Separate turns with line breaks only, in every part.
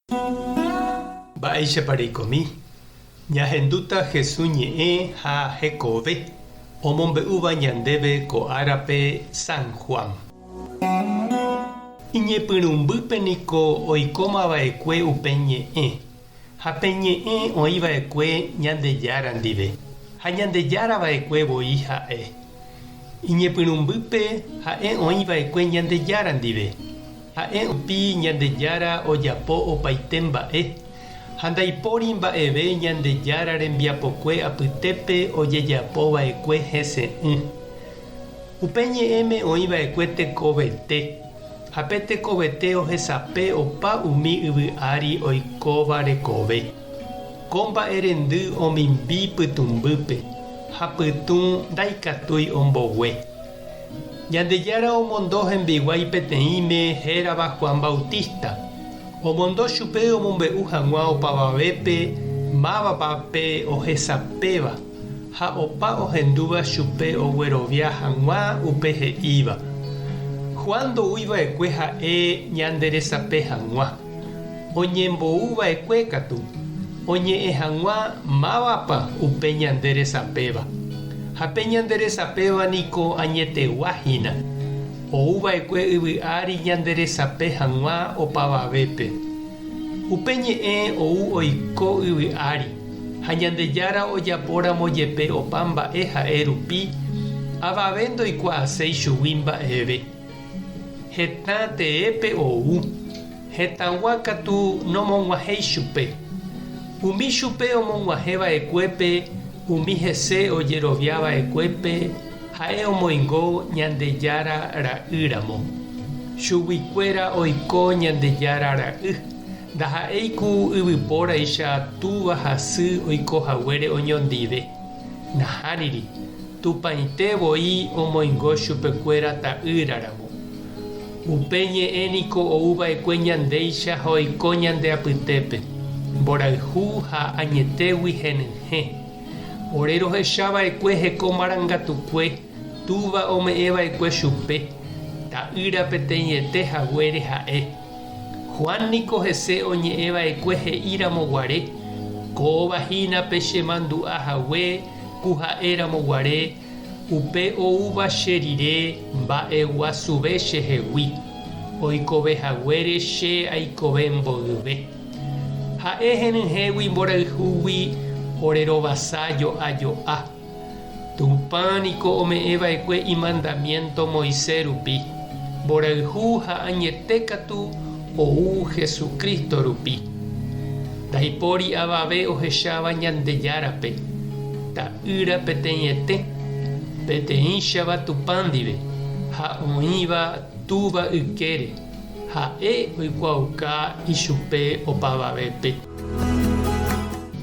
Mba'éichapa reikomi? Ñahendúta Hesu ñe'ẽ ha hekove omombe'úva ñandéve ko árape San Juan. Iñepyrũmbýpe niko oikómava'ekue upe ñe'ẽ, ha pe ñe'ẽ oĩva'ekue Ñandejára ndive, ha Ñandejára va'ekue voi ha'e. Iñepyrũmbýpe ha'e oĩva'ekue Ñandejára ndive. Ha'e rupi Ñandejára ojapo opaite mba'e, ha ndaipóri mba'eve Ñandejára rembiapokue apytépe ojejapo va'ekue hese'ỹ. Upe ñe'ẽme oĩ va'ekue tekovete, ha pe tekovete ohesape opa umi yvy ári oikóva rekove. Ko mba'e rendy omimbi pytũmbýpe, ha pytũ ndaikatúi ombogue. Ñandejára omondo hembiguái peteĩme hérava Juan Bautista. Omondo chupe omombe'u hag̃ua opavavépe mávapa pe ohesapéva ha opa ohendúva chupe oguerovia hag̃ua upe he'íva. Juan ndoúi va'ekue ha'e ñanderesape hag̃ua, oñembou va'ekue katu oñe'ẽ hag̃ua mávapa upe ñande resapéva. Ha pe ñande resapéva niko añetegua hína, ou va'ekue yvy ári ñande resape hag̃ua opavavépe. Upe ñe'ẽ ou oiko yvy ári, ha Ñandejára ojapo ramo jepe opa mba'e ha'e rupi, avave ndoikuaaséi chugui mba'eve. Hetã teépe ou, hetãgua katu nomog̃uahẽi chupe. Umi chupe omog̃uahẽ va'ekuépe, umi hese ojerovia va'ekuépe, ha'e omoingo Ñandejára ra'y ramo. Chuguikuéra oiko Ñandejára ra'y, ndaha'éi ku yvypóraicha túva ha sy oiko haguére oñondive. Nahániri, Tupãite voi omoingo chupekuéra ta'ýra ramo. Upe ñe'ẽ niko ou va'ekue ñandéicha ha oiko ñande apytépe, mborayhu ha añetégui henyhẽ. Ore rohecha va'ekue heko marangatukue Túva ome'ẽ va'ekue chupe, ta'ýra peteĩete haguére ha'e. Juan niko hese oñe'ẽ va'ekue he'i ramo guare, Kóva hína pe che mandu'a hague ku ha'e ramo guare, upe oúva che rire mba'eguasuve che hegui, oikove haguére che aikove mboyve. Ha'e henyhẽgui mborayhúgui ore rovasa jo'a jo'a. Tupã niko ome'ẽ va'ekue imandamiénto Moisés rupi, mborayhu ha añete katu ou Jesucristo rupi. Ndaipóri avave ohecháva Ñandejárape, Ta'ýra peteĩete, peteĩchava Tupã ndive ha oĩva Túva ykére, ha'e oikuaauka ichupe opavavépe.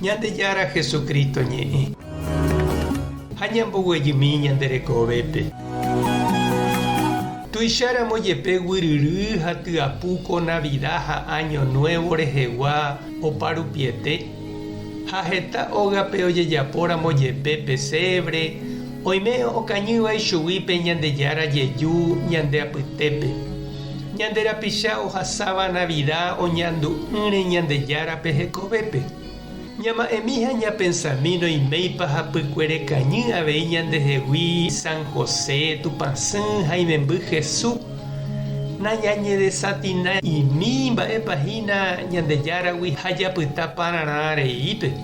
Ñandejára Jesucristo ñe'ẽ. Ha ñamboguejymi ñande rekovépe. Tuicháramo jepe guyryry ha tyapu ko Navida ha Áño Nuévo rehegua oparupiete, ha heta ógape ojejapóramo jepe pesebre, oime okañýva ichugui pe Ñandejára jeju ñande apytépe. Ñande rapicha ohasáva Navida oñandu'ỹre Ñandejárape hekovépe. Ñama'ẽmi ha ñapensami noiméipa hapykuere kañy avei ñandehegui San José, Tupãsy ha imemby Hesu. Nañañedesatina'imi mba'épa hína Ñandejáragui ha japyta pararã reípe.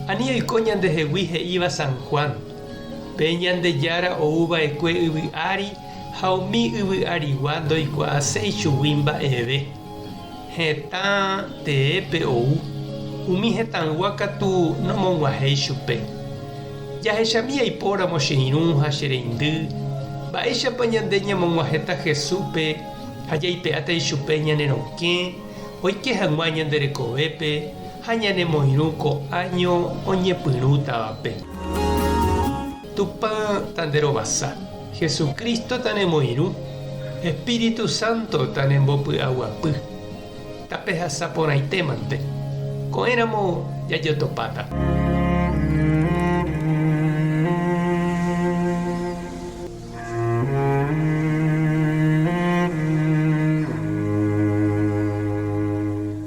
Ani oiko ñandehegui he'íva San Juan, Pe Ñandejára ou va'ekue yvy ári ha umi yvy arigua ndoikuaaséi chugui mba'eve. Hetã teépe ou, umi hetãygua katu nomog̃uahẽi chupe. Jahechami aipóramo che irũ ha che reindy, mba'éichapa ñande ñamog̃uahẽta Jesúspe ha jaipe'áta ichupe ñane rokẽ oike hag̃ua ñande rekovépe ha ñanemoirũ ko áño oñepyrũtavape. Tupã tanderovasa, Jesucristo tanemoirũ, Espíritu Santo tanembopy'aguapy. Tapehasa porãitémante. Ko'ẽramo jajotopáta.